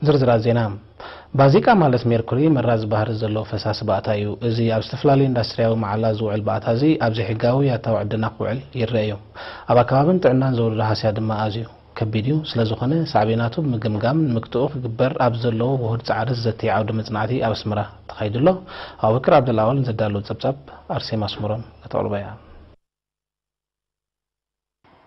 ዝርዝራት ዜና። ባዚቃ ማለት ሜርኩሪ መራዚ ባህሪ ዘለዎ ፈሳሲ ባእታ እዩ። እዚ ኣብ ዝተፈላለዩ ኢንዱስትሪያዊ መዓላ ዝውዕል ባእታ እዚ ኣብ ዘይሕጋዊ ያታዊ ዕደና ክውዕል ይረአ እዩ። ኣብ ኣከባብን ጥዕናን ዘውርዶ ሃስያ ድማ ኣዝዩ ከቢድ እዩ። ስለ ዝኾነ ሳዕቤናቱ ብምግምጋም ንምግትኡ ክግበር ኣብ ዘለዎ ውሁድ ጻዕሪ ዝዘትይ ዓውደ መጽናዕቲ ኣብ ኣስመራ ተኻይዱ ኣሎ። ኣቡበክር ዓብደልኣወል ንዘዳለዎ ጸብጻብ ኣርሴማ ኣስመሮም ከተቕርቦ እያ።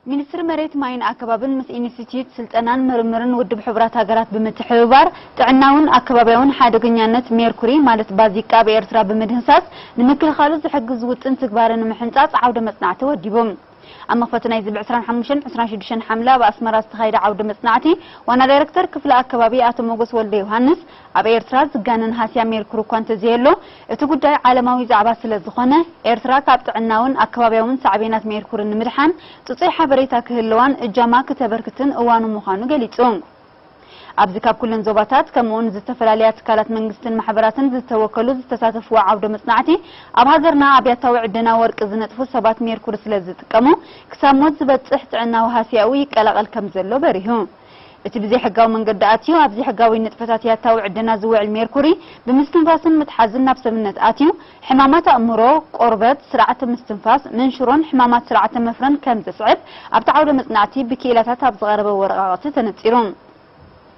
ሚኒስትሪ መሬት ማይን ኣከባብን ምስ ኢንስቲትዩት ስልጠናን ምርምርን ውድብ ሕቡራት ሃገራት ብምትሕብባር ጥዕናውን ኣከባብያውን ሓደገኛነት ሜርኩሪ ማለት ባዚቃ ኣብ ኤርትራ ብምድህሳስ ንምክልኻሉ ዝሕግዝ ውጥን ትግባረ ንምሕንጻጽ ዓውደ መጽናዕቲ ወዲቡ። ኣብ መኽፈቲ ናይዚ ብ ዕስራን ሓሙሽተን ዕስራን ሽዱሽተን ሓምለ ኣብ ኣስመራ ዝተኻየደ ዓውደ መጽናዕቲ ዋና ዳይረክተር ክፍሊ ኣከባቢ ኣቶ ሞጎስ ወልደ ዮሃንስ ኣብ ኤርትራ ዝጋነን ሃስያ ሜርኩሪ እኳ እንተዘየሎ እቲ ጉዳይ ዓለማዊ ዛዕባ ስለ ዝኾነ ኤርትራ ካብ ጥዕናውን ኣከባብያውን ሳዕቤናት ሜርኩሪ ንምድሓን ጽጹይ ሓበሬታ ክህልዋን እጃማ ክተበርክትን እዋኑ ምዃኑ ገሊጹ። ኣብዚ ካብ ኩለን ዞባታት ከምኡውን ዝተፈላለያ ትካላት መንግስትን ማሕበራትን ዝተወከሉ ዝተሳተፍዎ ዓውደ መጽናዕቲ ኣብ ሃገርና ኣብ ያታዊ ዕደና ወርቂ ዝነጥፉ ሰባት ሜርኩሪ ስለ ዝጥቀሙ ክሳብ ሞት ዝበጽሕ ጥዕናዊ ሃስያኡ ይቀላቐል ከም ዘሎ በሪሁ። እቲ ብዘይሕጋዊ መንገዲ ኣትዩ ኣብ ዘይሕጋዊ ንጥፈታት ያታዊ ዕደና ዝውዕል ሜርኩሪ ብምስትንፋስን ምትሓዝን ናብ ሰብነት ኣትዩ ሕማማት ኣእምሮ፣ ቆርበት፣ ስርዓተ ምስትንፋስ፣ መንሽሮን ሕማማት ስርዓተ መፍረን ከም ዘስዕብ ኣብቲ ዓውደ መጽናዕቲ ብክኢላታት ኣብ ዝቐረበ ወረቓቕቲ ተነጺሩ።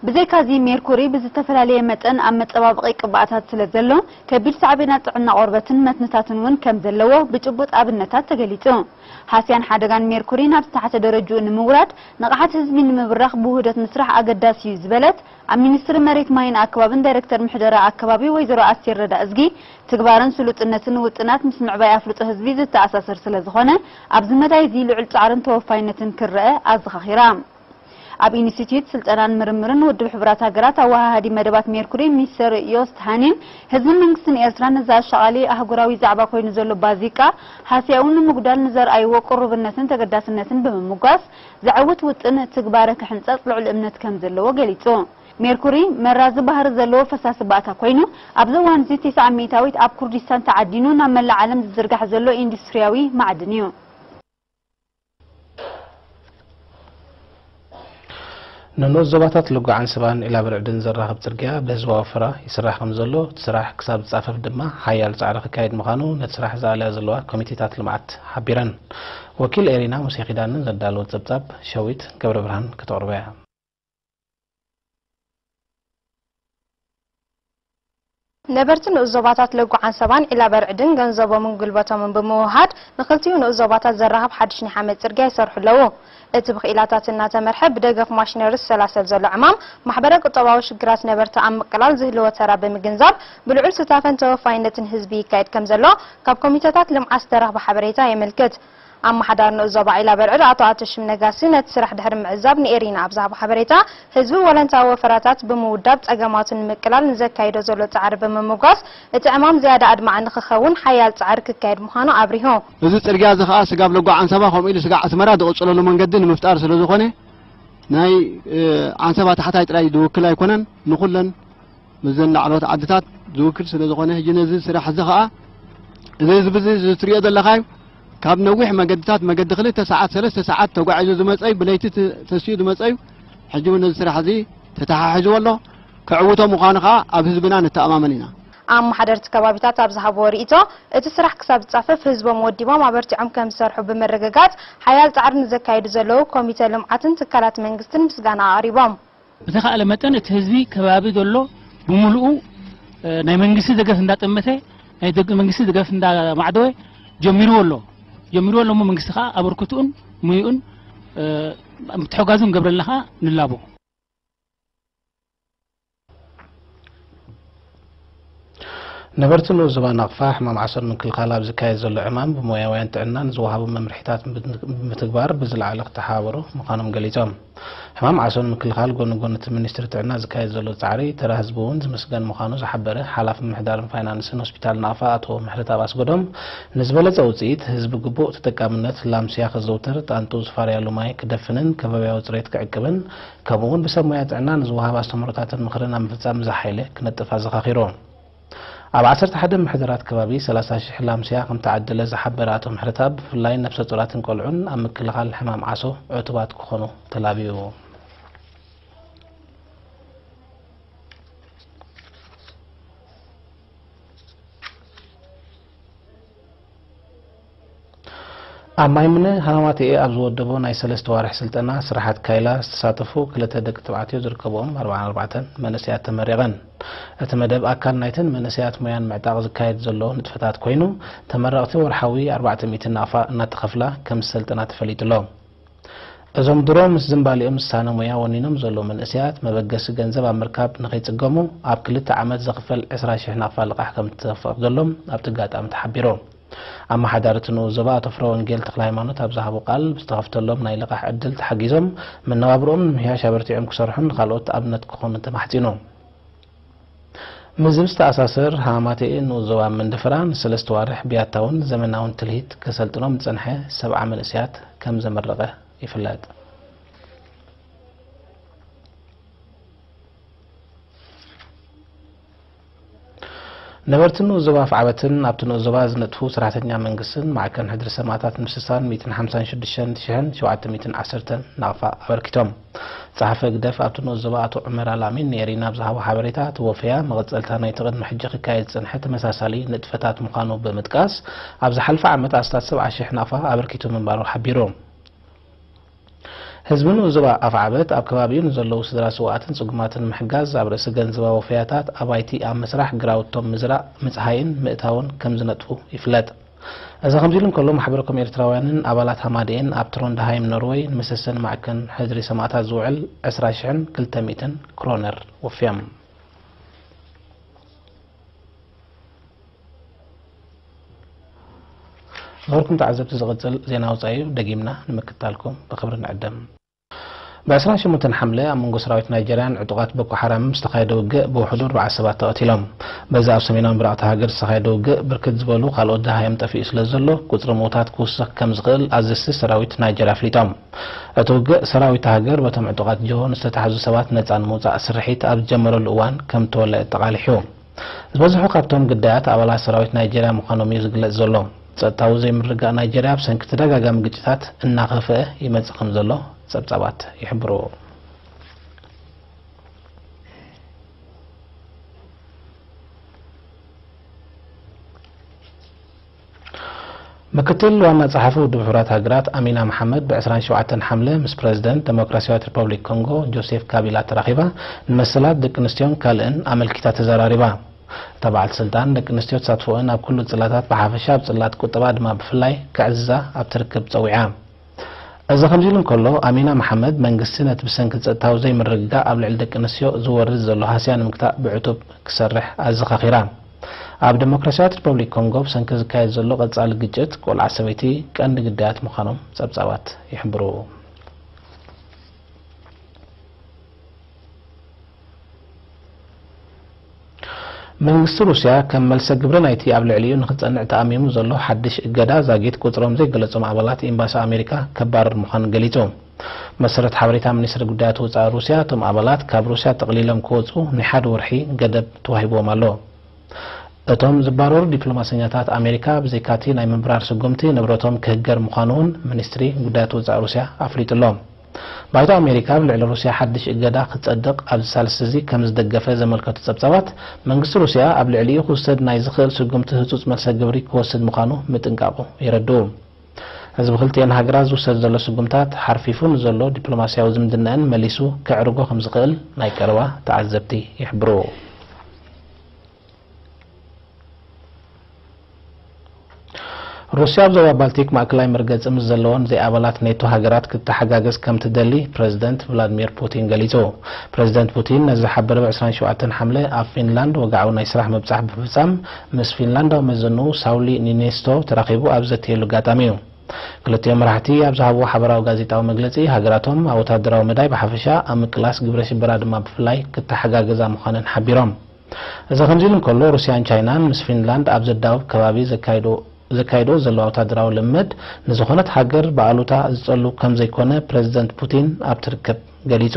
ብዘይካዚ ሜርኩሪ ብዝተፈላለየ መጠን ኣብ መጸባበቒ ቅብኣታት ስለ ዘሎ ከቢድ ሳዕቤናት ጥዕና ቆርበትን መትንታትን እውን ከም ዘለዎ ብጭቡጥ ኣብነታት ተገሊጹ። ሃስያን ሓደጋን ሜርኩሪ ናብ ዝተሓተ ደረጅኡ ንምውራድ ንቕሓት ህዝቢ ንምብራኽ ብውህደት ምስራሕ ኣገዳሲ እዩ ዝበለት ኣብ ሚኒስትሪ መሬት ማይን ኣከባብን ዳይረክተር ምሕደራ ኣከባቢ ወይዘሮ ኣስቴር ረዳ እዝጊ ትግባረን ስሉጥነትን ውጥናት ምስ ምዕባይ ኣፍልጦ ህዝቢ ዝተኣሳሰር ስለ ዝኾነ ኣብዚ መዳይ እዚ ልዑል ጻዕርን ተወፋይነትን ክረአ ኣዘኻኺራ። ኣብ ኢንስቲትዩት ስልጠናን ምርምርን ውድብ ሕቡራት ሃገራት ኣወሃሃዲ መደባት ሜርኩሪ ሚስተር ዮስት ሃኒን ህዝብን መንግስትን ኤርትራ ነዚ ኣሻቓሊ ኣህጉራዊ ዛዕባ ኮይኑ ዘሎ ባዚቃ ሃስያኡ ንምጉዳል ንዘርኣይዎ ቅሩብነትን ተገዳስነትን ብምምጓስ ዘዕውት ውጥን ትግባረ ክሕንጸጽ ልዑል እምነት ከም ዘለዎ ገሊጹ። ሜርኩሪ መራዚ ባህሪ ዘለዎ ፈሳሲ ባእታ ኮይኑ ኣብዚ እዋን እዚ ተስዓ ሚእታዊት ኣብ ኩርዲስታን ተዓዲኑ ናብ መላእ ዓለም ዝዝርጋሕ ዘሎ ኢንዱስትሪያዊ ማዕድን እዩ። ንንኡስ ዞባታት ልጓ ዓንሰባን ዒላ በርዕድን ዘራኽብ ጽርግያ ብህዝባዊ ወፈራ ይስራሕ ከም ዘሎ፣ እቲ ስራሕ ክሳብ ዝጻፈፍ ድማ ሓያል ጻዕሪ ክካየድ ምዃኑ ነቲ ስራሕ ዝኣልያ ዘለዋ ኮሚቴታት ልምዓት ሓቢረን። ወኪል ኤሪና ሙሴ ኪዳነ ዘዳለወ ጸብጻብ ሸዊት ገብረብርሃን ከተቕርቦ እያ። ነበርቲ ንኡስ ዞባታት ለጉ ዓንሰባን ዒላ በርዕድን ገንዘቦምን ጉልበቶምን ብምውህሃድ ንኽልቲኡ ንኡስ ዞባታት ዘራኽብ ሓድሽ ናይ ሓመድ ጽርግያ ይሰርሑ ኣለዉ። እቲ ብኽኢላታት እናተመርሐ ብደገፍ ማሽነሪ ዝሰላሰል ዘሎ ዕማም ማሕበረ ቁጠባዊ ሽግራት ነበርቲ ኣብ ምቅላል ዝህልዎ ተራ ብምግንዛብ ብልዑል ሱታፈን ተወፋይነትን ህዝቢ ይካየድ ከም ዘሎ ካብ ኮሚተታት ልምዓት ዝተረኽበ ሓበሬታ የመልክት። ኣመሓዳሪ ንኡስ ዞባ ዒላ በርዕድ ኣቶ ኣተሽም ነጋሲ ነቲ ስራሕ ድሕሪ ምዕዛብ ንኤሪና ኣብ ዝሃቦ ሓበሬታ ህዝቢ ወለንታዊ ወፈራታት ብምውዳብ ጸገማቱ ንምቅላል ንዘካይዶ ዘሎ ጻዕሪ ብምምጓስ እቲ ዕማም ዝያዳ ኣድማዒ ንኽኸውን ሓያል ጻዕሪ ክካየድ ምዃኑ ኣብሪሁ። እዚ ጽርግያ እዚ ኸኣ ስጋብ ለጎ ዓንሰባ ከምኡ ኢሉ ስጋዕ ኣስመራ ዝቕጽለሉ መንገዲ ንምፍጣር ስለ ዝኾነ ናይ ዓንሰባ ታሕታይ ጥራይ ዝውክል ኣይኮነን፣ ንኹለን ምስዘን ላዕለዎት ዓድታት ዝውክል ስለ ዝኾነ ሕጂ ነዚ ስራሕ እዚ ኸኣ እዚ ህዝቢ እዚ እዚ ትሪኦ ዘለኻዩ ካብ ነዊሕ መገድታት መገዲ ክልተ ሰዓት ሰለስተ ሰዓት ተጓዒዙ ዝመጸዩ ብለይቲ ተሲኡ ዝመጸዩ ሕጂ እውን ነዚ ስራሕ እዚ ተተሓሒዝዎ ኣሎ። ከዕውቶ ምዃኑ ኸኣ ኣብ ህዝብና ንተኣማመን ኢና። ኣመሓደርቲ ከባቢታት ኣብ ዝሃብዎ ርእይቶ እቲ ስራሕ ክሳብ ዝጻፈፍ ህዝቦም ወዲቦም ኣበርቲዖም ከም ዝሰርሑ ብምርግጋጽ ሓያል ጻዕሪ ንዘካይዱ ዘለዉ ኮሚተ ልምዓትን ትካላት መንግስትን ምስጋና ኣቕሪቦም። ብተኻእለ መጠን እቲ ህዝቢ ከባቢ ዘሎ ብምሉኡ ናይ መንግስቲ ደገፍ እንዳጠመተ ናይ ደግ መንግስቲ ደገፍ እንዳማዕደወ ጀሚርዎ ኣሎ ጀሚርዎ ኣሎ እሞ መንግስቲ ከዓ ኣበርክትኡን ሙይኡን ምትሕጋዙን ገብረልና ከዓ ንላቦ። ነበርቲ ንኡስ ዞባ ናቕፋ ሕማም ዓሶ ንምክልኻል ኣብ ዝካየድ ዘሎ ዕማም ብሞያውያን ጥዕናን ዝወሃቡ መምርሒታት ብምትግባር ብዝለዓለ ክተሓባበሩ ምዃኖም ገሊጾም። ሕማም ዓሶ ንምክልኻል ጎኒ ጎኒ እቲ ሚኒስትሪ ጥዕና ዝካየድ ዘሎ ጻዕሪ ተራ ህዝቢ እውን ዝምስገን ምዃኑ ዝሓበረ ሓላፊ ምምሕዳርን ፋይናንስን ሆስፒታል ናቕፋ ኣቶ ምሕረትኣብ ኣስገዶም ንዝበለጸ ውጽኢት ህዝቢ ግቡእ ተጠቃምነት ላምስያ ከዘውትር ጣንጡ ዝፋርያሉ ማይ ክደፍንን ከባብያዊ ጽሬት ክዕቅብን ከምኡ እውን ብሰብ ሞያ ጥዕና ንዝወሃብ ኣስተምህሮታትን ምኽርን ኣብ ምፍጻም ዝሓይለ ክነጥፍ ኣዘኻኺሩ። ኣብ ዓሰርተ ሓደ ምሕደራት ከባቢ ሰላሳ ሽሕ ላምስያ ከምተዓደለ ዝሓበረ ኣቶ ምሕረትኣብ ብፍላይ ነብሰ ጡራትን ቆልዑን ኣብ ምክልኻል ሕማም ዓሶ ዕቱባት ክኾኑ ተላብዩ። ኣብ ማይምነ ሃማማተኤ ኣብ ዝወደቦ ናይ ሰለስተ ዋርሕ ስልጠና ስራሓት ካይላ ዝተሳተፉ ክልተ ደቂ ተባዕትዮ ዝርከብኦም ኣርባዓን ኣርባዕተን መንእሰያት ተመሪቐን። እቲ መደብ ኣካል ናይተን መንእሰያት ሞያን ምዕጣቕ ዝካየድ ዘሎ ንጥፈታት ኮይኑ፣ ተመረቕቲ ወርሓዊ ኣርባዕተ ሚእቲ ናቕፋ እናተኸፍላ ከም ዝሰልጥና ተፈሊጡ ኣሎ። እዞም ድሮ ምስ ዝንባሊኦም ዝሳነ ሞያ ወኒኖም ዘለዉ መንእሰያት፣ መበገሲ ገንዘብ ኣብ ምርካብ ንኸይጽገሙ ኣብ ክልተ ዓመት ዝኽፈል ዕስራ ሽሕ ናቕፋ ልቓሕ ከም እተፈቕደሎም ኣብቲ ኣጋጣሚ ተሓቢሩ። ኣመሓዳሪ እቲ ንኡስ ዞባ ኣቶ ፍረወንጌል ተክለሃይማኖት ኣብ ዝሃቦ ቃል፣ ብዝተኸፍተሎም ናይ ልቓሕ ዕድል ተሓጊዞም መነባብርኦም ንምምሕያሽ ኣበርቲዖም ክሰርሑን ንኻልኦት ኣብነት ክኾኑን ተማሕጺኑ። ምስዚ ብዝተኣሳሰር፣ ሃማማተኤ ንኡስ ዞባ መንደፈራ ንሰለስተ ዋርሕ ብያታውን ዘመናውን ትልሂት ከሰልጥኖም ዝጸንሐ ሰብዓ መንእሰያት ከም ዘመረቐ ይፍለጥ። ነበርቲ ንኡስ ዞባ ኣፍዓበትን ኣብቲ ንኡስ ዞባ ዝነጥፉ ሰራሕተኛ መንግስትን ማዕከን ሕድሪ ሰማእታት ምስሳን ሚእትን ሓምሳን ሽዱሽተን ሽሕን ሸውዓተ ሚእትን ዓሰርተን ናቕፋ ኣበርኪቶም። ጸሓፊ ህግደፍ ኣብቲ ንኡስ ዞባ ኣቶ ዑመር ኣልኣሚን ንኤሪና ኣብ ዝሃቦ ሓበሬታ፣ እቲ ወፈያ መቐጸልታ ናይቲ ቅድሚ ሕጂ ክካየድ ዝጸንሐ ተመሳሳሊ ንጥፈታት ምዃኑ ብምጥቃስ፣ ኣብ ዝሓለፈ ዓመት ኣስታት ሰብዓ ሽሕ ናቕፋ ኣበርኪቱ ምንባሩ ሓቢሩ። ህዝቢ ንኡስ ዞባ ኣፍዓበት ኣብ ከባቢኡ ንዘለዉ ስድራ ስውኣትን ጽጉማትን ንምሕጋዝ ኣብ ርእሲ ገንዘባዊ ወፈያታት ኣባይቲ ኣብ ምስራሕ ግራውቶም ምዝራእ፣ ምጽሃይን ምእታውን ከም ዝነጥፉ ይፍለጥ። እዚ ከምዚ ኢሉ እንከሎ፣ ማሕበረ ኮም ኤርትራውያንን ኣባላት ሃማደኤን ኣብ ትሮንድሃይም ኖርወይ ንመሰሰኒ ማዕከን ሕድሪ ሰማእታት ዝውዕል ዕስራ ሽሕን ክልተ ሚእትን ክሮነር ወፍዮም። ዝኸበርኩም ተዓዘብቲ፣ ዝቕጽል ዜና ወጻኢ እዩ። ደጊምና ንምክታልኩም ብኽብሪ ንዕደም። ብ ዕስራን ሸሞንተን ሓምለ ኣብ መንጎ ሰራዊት ናይጀርያን ዕጡቓት ቦኮ ሓራምን ዝተኻየደ ውግእ ብውሕዱ ኣርባዕተ ሰባት ተቐቲሎም። በዚ ኣብ ሰሜናዊ ምብራቕ እታ ሃገር ዝተኻየደ ውግእ ብርክት ዝበሉ ካልኦት ደሃዮም ጠፊኡ ስለ ዘሎ፣ ቁጽሪ ምዉታት ክውስኽ ከም ዝኽእል ኣዘዝቲ ሰራዊት ናይጀርያ ኣፍሊጦም። እቲ ውግእ ሰራዊት እታ ሃገር በቶም ዕጡቓት ጅሆ ንዝተታሕዙ ሰባት ነጻ ንምውጻእ ስርሒት ኣብ ዝጀመረሉ እዋን ከም እተወልዐ ኣጠቓሊሑ። ዝበዝሑ ካብቶም ግዳያት ኣባላት ሰራዊት ናይጀርያ ምዃኖም እዩ ዝግለጽ ዘሎ። ጸጥታዊ ዘይምርግጋእ ናይጀርያ ብሰንኪ ተደጋጋሚ ግጭታት እናኸፍአ ይመጽእ ከም ዘሎ ጸብጻባት ይሕብሩ። ምክትል ዋና ጸሓፊ ውድብ ሕቡራት ሃገራት ኣሚና መሓመድ ብ ዕስራን ሸውዓተን ሓምለ ምስ ፕረዚደንት ደሞክራሲያዊት ሪፐብሊክ ኮንጎ ጆሴፍ ካቢላ ተራኺባ፣ ንመሰላት ደቂ ኣንስትዮን ካልእን ኣመልኪታ ተዘራሪባ። እታ በዓልቲ ስልጣን፣ ደቂ ኣንስትዮ ተሳትፎአን ኣብ ኩሉ ጽላታት ብሓፈሻ፣ ኣብ ጽላት ቁጠባ ድማ ብፍላይ ክዕዝዛ ኣብቲ ርክብ ጸዊዓ። እዚ ከምዚ ኢሉ እንከሎ፣ ኣሚና መሓመድ መንግስቲ ነቲ ብሰንኪ ጸጥታዊ ዘይምርግጋእ ኣብ ልዕሊ ደቂ ኣንስትዮ ዝወርድ ዘሎ ሃስያ ንምግታእ ብዕቱብ ክሰርሕ ኣዘኻኺራ። ኣብ ደሞክራሲያዊት ሪፐብሊክ ኮንጎ ብሰንኪ ዝካየድ ዘሎ ቀጻሊ ግጭት፣ ቆልዓ ሰበይቲ ቀንዲ ግዳያት ምዃኖም ጸብጻባት ይሕብሩ። መንግስቲ ሩስያ ከም መልሰ ግብሪ ናይቲ ኣብ ልዕሊኡ ንኽጸንዕ ተኣሚሙ ዘሎ ሓድሽ እገዳ፣ ዛጊት ቁጽሮም ዘይገለጾም ኣባላት ኤምባሲ ኣሜሪካ ከባርር ምዃኑ ገሊጹ። መሰረት ሓበሬታ ሚኒስትሪ ጉዳያት ወጻኢ ሩስያ፣ እቶም ኣባላት ካብ ሩስያ ጠቕሊሎም ክወጹ ናይ ሓደ ወርሒ ገደብ ተዋሂብዎም ኣሎ። እቶም ዝባረሩ ዲፕሎማሰኛታት ኣሜሪካ፣ ብዘይካቲ ናይ ምብራር ስጉምቲ፣ ንብረቶም ክህገር ምዃኑ እውን ሚኒስትሪ ጉዳያት ወጻኢ ሩስያ ኣፍሊጡ ኣሎ። ባይቶ ኣሜሪካ ኣብ ልዕሊ ሩስያ ሓድሽ እገዳ ክጸድቕ ኣብዚ ሳልስቲ እዚ ከም ዝደገፈ ዘመልከቱ ጸብጻባት፣ መንግስቲ ሩስያ ኣብ ልዕሊኡ ክውሰድ ናይ ዝኽእል ስጉምቲ ህጹጽ መልሰ ግብሪ ክወስድ ምዃኑ ምጥንቃቑ የረድኡ። እዚ ብክልቲኤን ሃገራት ዝውሰድ ዘሎ ስጉምታት፣ ሓርፊፉ ንዘሎ ዲፕሎማስያዊ ዝምድናኣን መሊሱ ከዕርጎ ከም ዝኽእል ናይ ቀረባ ተዓዘብቲ ይሕብሩ። ሩስያ ኣብ ዞባ ባልቲክ ማእከላይ መርገጺ ምስ ዘለወን ዘይኣባላት ኔቶ ሃገራት ክትተሓጋገዝ ከም ትደሊ ፕረዚደንት ቭላድሚር ፑቲን ገሊጹ። ፕረዚደንት ፑቲን ነዚ ዝሓበረ ብ ዕስራን ሸውዓተን ሓምለ ኣብ ፊንላንድ ወግዓዊ ናይ ስራሕ ምብጻሕ ብምፍጻም፣ ምስ ፊንላንዳዊ መዘንኡ ሳውሊ ኒኔስቶ ተራኺቡ ኣብ ዘተየሉ ኣጋጣሚ እዩ። ክልቲኦም መራሕቲ ኣብ ዝሃብዎ ሓበራዊ ጋዜጣዊ መግለጺ፣ ሃገራቶም ኣብ ወታደራዊ መዳይ ብሓፈሻ፣ ኣብ ምቅላስ ግብረ ሽበራ ድማ ብፍላይ ክተሓጋገዛ ምዃነን ሓቢሮም። እዚ ከምዚ ኢሉ እንከሎ፣ ሩስያን ቻይናን ምስ ፊንላንድ ኣብ ዘዳውብ ከባቢ ዘካይዶ-፣ ዘካይዶ ዘለዋ ወታደራዊ ልምምድ፣ ንዝኾነት ሃገር ብኣሉታ ዝጸሉ ከም ዘይኮነ ፕረዚደንት ፑቲን ኣብቲ ርክብ ገሊጹ።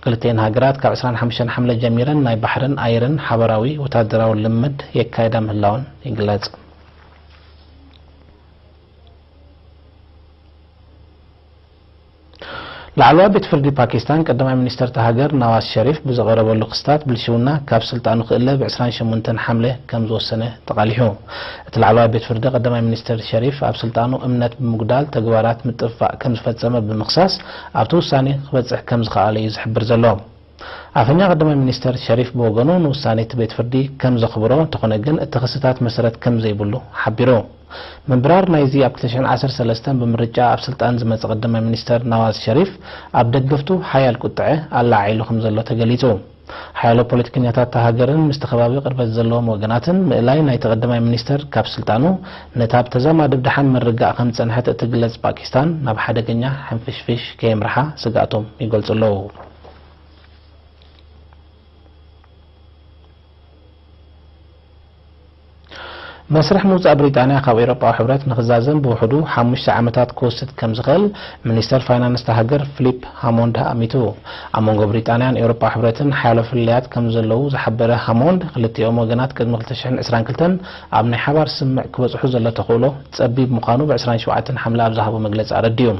ክልቲኤን ሃገራት ካብ ዕስራን ሓሙሽተን ሓምለ ጀሚረን ናይ ባሕርን ኣየርን ሓበራዊ ወታደራዊ ልምምድ የካይዳ ምህላወን ይግለጽ። ላዕለዋይ ቤት ፍርዲ ፓኪስታን ቀዳማይ ሚኒስተር እታ ሃገር ናዋዝ ሸሪፍ ብዘቐረበሉ ክስታት ብልሽውና ካብ ስልጣኑ ክእለ ብ ዕስራን ሸሞንተን ሓምለ ከም ዝወሰነ ተቓሊሑ። እቲ ላዕለዋይ ቤት ፍርዲ ቀዳማይ ሚኒስተር ሸሪፍ ኣብ ስልጣኑ እምነት ብምጉዳል ተግባራት ምጥፍፋእ ከም ዝፈጸመ ብምኽሳስ ኣብቲ ውሳኔ ክበጽሕ ከም ዝኸኣለ እዩ ዝሕብር ዘሎ። ኣፈኛ ቀዳማይ ሚኒስተር ሸሪፍ ብወገኑ ንውሳኔ እቲ ቤት ፍርዲ ከም ዘኽብሮ እንተኾነ ግን እቲ ክስታት መሰረት ከም ዘይብሉ ሓቢሩ። ምንብራር ናይዚ ኣብ ክልተ ሽሕን ዓሰርተ ሰለስተን ብምርጫ ኣብ ስልጣን ዝመጸ ቀዳማይ ሚኒስተር ናዋዝ ሸሪፍ ኣብ ደገፍቱ ሓያል ቁጥዐ ኣላዓዒሉ ከም ዘሎ ተገሊጹ። ሓያሎ ፖለቲከኛታት እታ ሃገርን ምስቲ ከባቢ ቅርበት ዘለዎም ወገናትን ምእላይ ናይቲ ቀዳማይ ሚኒስተር ካብ ስልጣኑ ነታ ብተዛማዲ ብደሓን ምርጋእ ከም ዝጸንሐት እትግለጽ ፓኪስታን ናብ ሓደገኛ ሕንፍሽፍሽ ከየምርሓ ስግኣቶም ይገልጹ ኣለዉ። መስርሕ ምውጻእ ብሪጣንያ ካብ ኤውሮጳዊ ሕብረት ንኽዛዘም ብውሕዱ ሓሙሽተ ዓመታት ክወስድ ከም ዝኽእል ሚኒስተር ፋይናንስ እታ ሃገር ፊሊፕ ሃሞንድ ኣሚቱ። ኣብ መንጎ ብሪጣንያን ኤውሮጳዊ ሕብረትን ሓያሎ ፍልልያት ከም ዘለዉ ዝሓበረ ሃሞንድ፣ ክልቲኦም ወገናት ቅድሚ ክልተ ሽሕን ዕስራን ክልተን ኣብ ናይ ሓባር ስምምዕ ክበጽሑ ዘሎ ተኽእሎ ጸቢብ ምዃኑ ብ ዕስራን ሸውዓተን ሓምለ ኣብ ዝሃቦ መግለጺ ኣረዲኡ።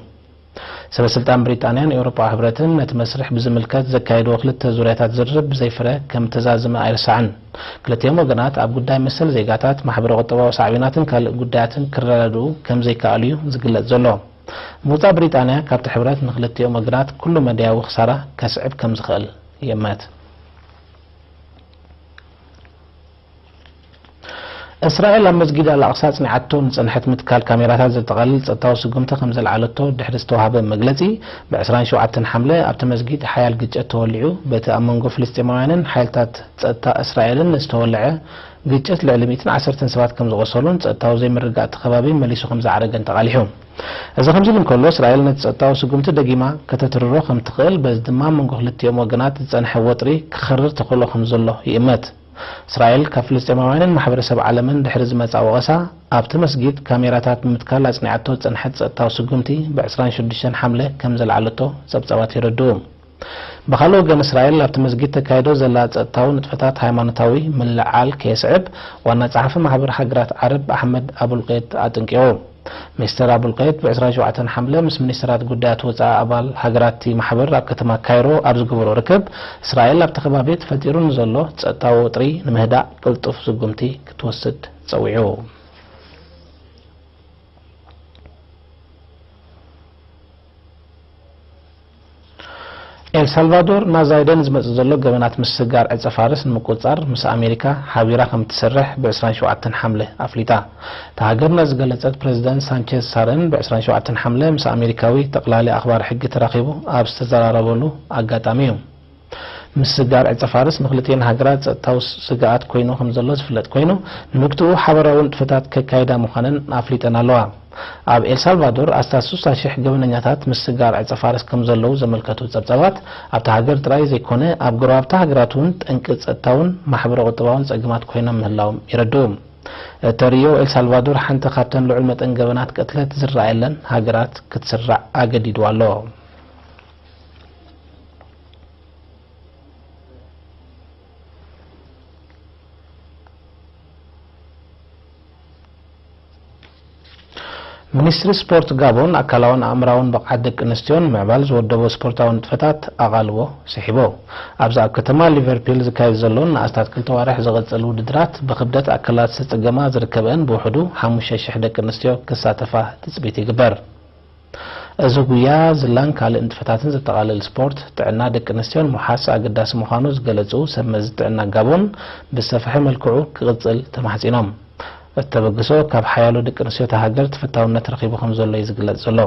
ሰበ ስልጣን ብሪጣንያን ኤውሮጳዊ ሕብረትን ነቲ መስርሕ ብዝምልከት ዘካየድዎ ክልተ ዙርያታት ዝርርብ ብዘይ ፍረ ከም ተዛዘመ ኣይርሳዕን። ክልቲኦም ወገናት ኣብ ጉዳይ መሰል ዜጋታት፣ ማሕበረ ቁጠባዊ ሳዕቤናትን ካልእ ጉዳያትን ክረዳድኡ ከም ዘይከኣሉ እዩ ዝግለጽ ዘሎ። ምውጻእ ብሪጣንያ ካብቲ ሕብረት ንክልቲኦም ወገናት ኩሉ መዳያዊ ክሳራ ከስዕብ ከም ዝኽእል ይእመት። እስራኤል ኣብ መስጊድ ኣልኣቕሳ ኣጽኒዓቶ ንጸንሐት ምትካል ካሜራታት ዘጠቓልል ጸጥታዊ ስጉምቲ ከም ዘልዓለቶ ድሕሪ ዝተዋህበ መግለጺ፣ ብ ዕስራን ሸውዓተን ሓምለ ኣብቲ መስጊድ ሓያል ግጭት ተወሊዑ፣ በቲ ኣብ መንጎ ፍልስጤማውያንን ሓይልታት ጸጥታ እስራኤልን ዝተወልዐ ግጭት ልዕሊ ሚእትን ዓሰርተን ሰባት ከም ዝቖሰሉን ጸጥታዊ ዘይምርግጋእ እቲ ከባቢ መሊሱ ከም ዝዓረገን ተቓሊሑ። እዚ ከምዚ ኢሉ እንከሎ፣ እስራኤል ነቲ ጸጥታዊ ስጉምቲ ደጊማ ከተትርሮ ከም ትኽእል፣ በዚ ድማ ኣብ መንጎ ክልቲኦም ወገናት ዝጸንሐ ወጥሪ ክኸርር ተኽእሎ ከም ዘሎ ይእመት። እስራኤል ካብ ፍልስጤማውያንን ማሕበረሰብ ዓለምን ድሕሪ ዝመጻ ወቐሳ፣ ኣብቲ መስጊድ ካሜራታት ብምትካል ኣጽኒዓቶ ዝጸንሐት ጸጥታዊ ስጉምቲ ብ ዕስራን ሽዱሽተን ሓምለ ከም ዘልዓለቶ ጸብጻባት የረድኡ። ብኻልእ ወገን፣ እስራኤል ኣብቲ መስጊድ ተካይዶ ዘላ ጸጥታዊ ንጥፈታት ሃይማኖታዊ ምልዕዓል ከየስዕብ ዋና ጸሓፊ ማሕበር ሃገራት ዓረብ ኣሕመድ ኣቡልቀይድ ኣጠንቂቑ። ሚስተር ኣቡልቀይድ ብ ዕስራን ሸውዓተን ሓምለ ምስ ሚኒስተራት ጉዳያት ወጻኢ ኣባል ሃገራት እቲ ማሕበር ኣብ ከተማ ካይሮ ኣብ ዝገበሮ ርክብ፣ እስራኤል ኣብቲ ከባቢ ተፈጢሩ ንዘሎ ጸጥታዊ ወጥሪ ንምህዳእ ቅልጡፍ ስጉምቲ ክትወስድ ጸዊዑ። ኤልሳልቫዶር ናዛይደ ንዝመጽእ ዘሎ ገበናት ምስግጋር ዕጸ ፋርስ ንምቁጽጻር ምስ ኣሜሪካ ሓቢራ ከም እትሰርሕ ብ ዕስራን ሸውዓተን ሓምለ ኣፍሊጣ። እታ ሃገር ነዚ ዝገለጸት ፕረዚደንት ሳንቸዝ ሳረን ብ ዕስራን ሸውዓተን ሓምለ ምስ ኣሜሪካዊ ጠቕላሊ ኣኽባሪ ሕጊ ተራኺቡ ኣብ ዝተዘራረበሉ ኣጋጣሚ እዩ። ምስግጋር ዕጸ ፋርስ ንክልቲኤን ሃገራት ጸጥታዊ ስግኣት ኮይኑ ከም ዘሎ ዝፍለጥ ኮይኑ፣ ንምግትኡ ሓበራዊ ንጥፈታት ከካይዳ ምዃነን ኣፍሊጠን ኣለዋ። ኣብ ኤልሳልቫዶር ኣስታት ስሳ ሽሕ ገበነኛታት ምስግጋር ዕጸ ፋርስ ከም ዘለዉ ዘመልከቱ ጸብጻባት፣ ኣብታ ሃገር ጥራይ ዘይኮነ ኣብ ጎረባብቲ ሃገራት እውን ጠንቂ ጸጥታውን ማሕበረ ቁጠባውን ጸገማት ኮይኖም ምህላዎም የረድኡ። እተርእዮ ኤልሳልቫዶር ሓንቲ ካብተን ልዑል መጠን ገበናት ቅትለት ዝረኣየለን ሃገራት ክትስራዕ ኣገዲድዋ ኣሎ። ሚኒስትሪ ስፖርት ጋቦን ኣካላውን ኣእምራውን ብቕዓት ደቂ ኣንስትዮን ምዕባል ዝወደቦ ስፖርታዊ ንጥፈታት ኣቓልቦ ስሒቦ። ኣብዚ ኣብ ከተማ ሊቨርፒል ዝካየድ ዘሎን ንኣስታት ክልተ ዋርሕ ዝቕጽል ውድድራት ብክብደት ኣካላት ዝተጸገማ ዝርከበአን ብውሕዱ ሓሙሽተ ሽሕ ደቂ ኣንስትዮ ክሳተፋ ትጽቢት ይግበር። እዚ ጉያ ዝላን ካልእ ንጥፈታትን ዘጠቓልል ስፖርት ጥዕና ደቂ ኣንስትዮን ምውሓስ ኣገዳሲ ምዃኑ ዝገለጹ ሰብ መዚ ጥዕና ጋቦን ብዝሰፍሐ መልክዑ ክቕጽል ተማሕጺኖም። እቲ ተበግሶ ካብ ሓያሎ ደቂ ኣንስትዮ እታ ሃገር ተፈታውነት ረኺቡ ከም ዘሎ እዩ ዝግለጽ ዘሎ።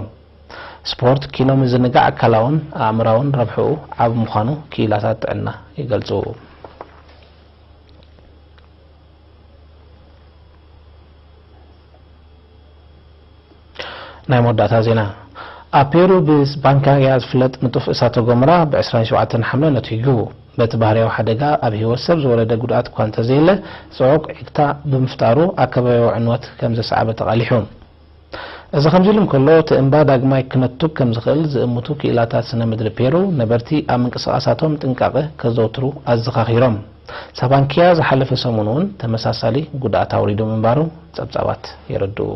ስፖርት ኪኖ ምዝንጋዕ ኣካላውን ኣእምራውን ረብሕኡ ዓቢ ምዃኑ ክኢላታት ጥዕና ይገልጹ። ናይ መወዳእታ ዜና። ኣብ ፔሩ ብስፓንካያ ዝፍለጥ ንጡፍ እሳተ ጎመራ ብ ዕስራን ሸውዓተን ሓምለ ነቲጉ። በቲ ባህርያዊ ሓደጋ ኣብ ህይወት ሰብ ዝወረደ ጉድኣት እኳ እንተዘየለ፣ ጽዑቕ ዒግታ ብምፍጣሩ ኣከባቢያዊ ዕንወት ከም ዘስዓበ ተቓሊሑ። እዚ ከምዚ ኢሉ እንከሎ፣ እቲ እምባ ዳግማይ ክነቱግ ከም ዝኽእል ዝእምቱ ክኢላታት ስነ ምድሪ ፔሩ፣ ነበርቲ ኣብ ምንቅስቓሳቶም ጥንቃቐ ከዘውትሩ ኣዘኻኺሮም። ሳባንኪያ ዝሓለፈ ሰሙን እውን ተመሳሳሊ ጉድኣት ኣውሪዱ ምንባሩ ጸብጻባት የረድኡ።